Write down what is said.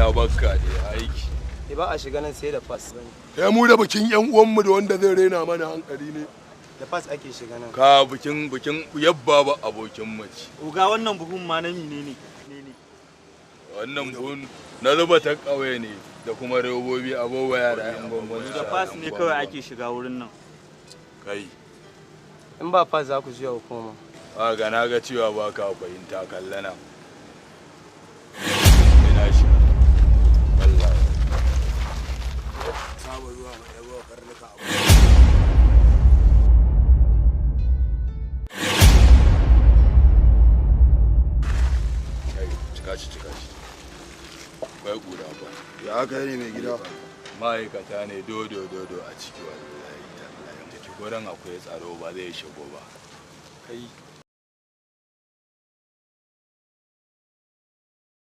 Na bakka da aiki. Ba a shiga nan sai da pass. Kai mu da bikin yan uwanmu da wanda zai raina mana hankali ne. Da pass ake shiga nan. Ka bikin yabba ba abokin mace. Uga wannan buhun ma na mine ne? Wannan buhun na zuba ta ƙauye ne da kuma robobi abubuwa yara yan gwangwan. Da pass ne kawai ake shiga wurin nan. Kai. In ba pass za ku juya hukuma. A ga na ga cewa ba ka fahimta kallana. Ina shi. Wallahi. Saba zuwa mai yabo karnuka abu. Kai, cika shi cika shi. Bai guda ba. Ya aka yi ne mai gida? Ma'aikata ne dodo dodo a ciki wallahi tallahi. Ciki gurin akwai tsaro ba zai shigo ba. Kai.